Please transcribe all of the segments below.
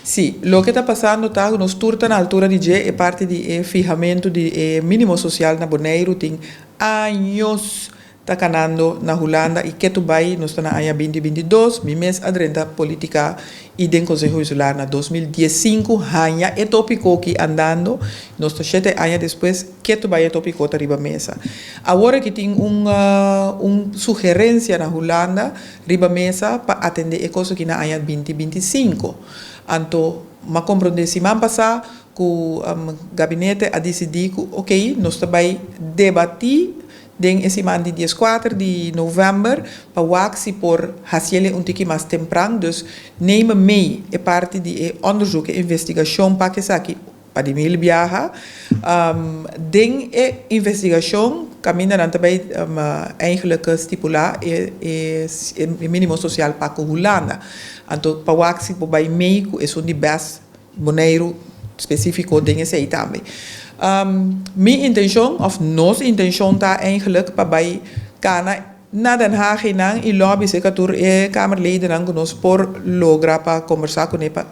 Si, loke ta pasando ta, nos tur ta na altura di e parti di fihamentu di mínimo sosial na Boneiru tin aña ta kanando na Hulanda i ketu bai nos ta na aña 2022. Mi mes a drenta polítika i den Konseho Insular na 2015, haña e tópiko aki andando. Nos ta 7 aña despues, ketu bai e tópiko ta riba mesa. Awor ku tin un sugerensia na Hulanda riba mesa pa atendé e kos aki na aña 2025. Anto, m'a komprondé siman pasá ku gabinete a disidí ku, ok, nos ta bai debatí den e siman di 14 di novèmber pa wak si por hasié un tiki mas tempran. Dus neem mee e parti di e onderzoek e investigashon pa esaki pa di mil biaha den e investigashon kaminda nan tambe eigenlijk stipulá e mínimo sosial pa Hulanda. Anto pa wak si por bai mee ku esun di BES Boneiru spesífiko den esei tambe. Mi intenshon, òf nos intenshon ta eigenlijk pa bai kana na Den Haag i lobby serka tur e Kamerleden ku nos por logra pa kombersá kuné, pa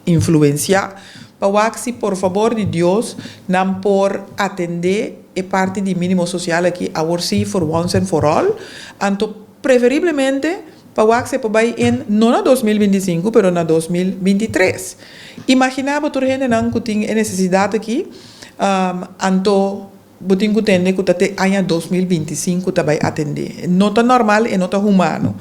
influensiá pa wak si, por fabor di Dios, nan por atendé e parti di mínimo sosial aki awor si, for once and for all. Anto preferiblemente pa wak si por bai in no na 2025 pero na 2023. Imaginá bo tur hendenan ku tin e nesesidat aki, anto bo tin ku tende ku te aña 2025 ta bai atendé. No ta normal i no ta humano.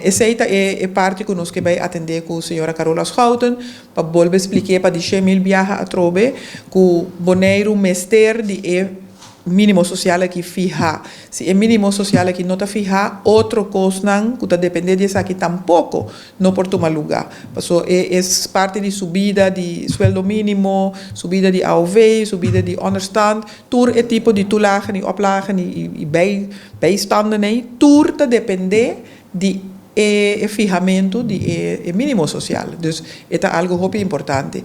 Esei ta e parti ku nos ke bai atendé ku señora Carola Schouten pa bolbe splika pa di 100 mil biaha atrobe ku Boneiru mester di e mínimo sosial aki fiha. Si e mínimo sosial aki no ta fiha, otro kosnan ku ta dependé di esaki tampoko no por tuma lugá. Paso e parti di subida di sueldo mínimo, subida di AOV, subida di onderstand, tur e tipo di toelagen i oplagen i bijstanden, nee, tur ta dependé di e fihamentu di e mínimo sosial. Dus e ta algu hopi importante.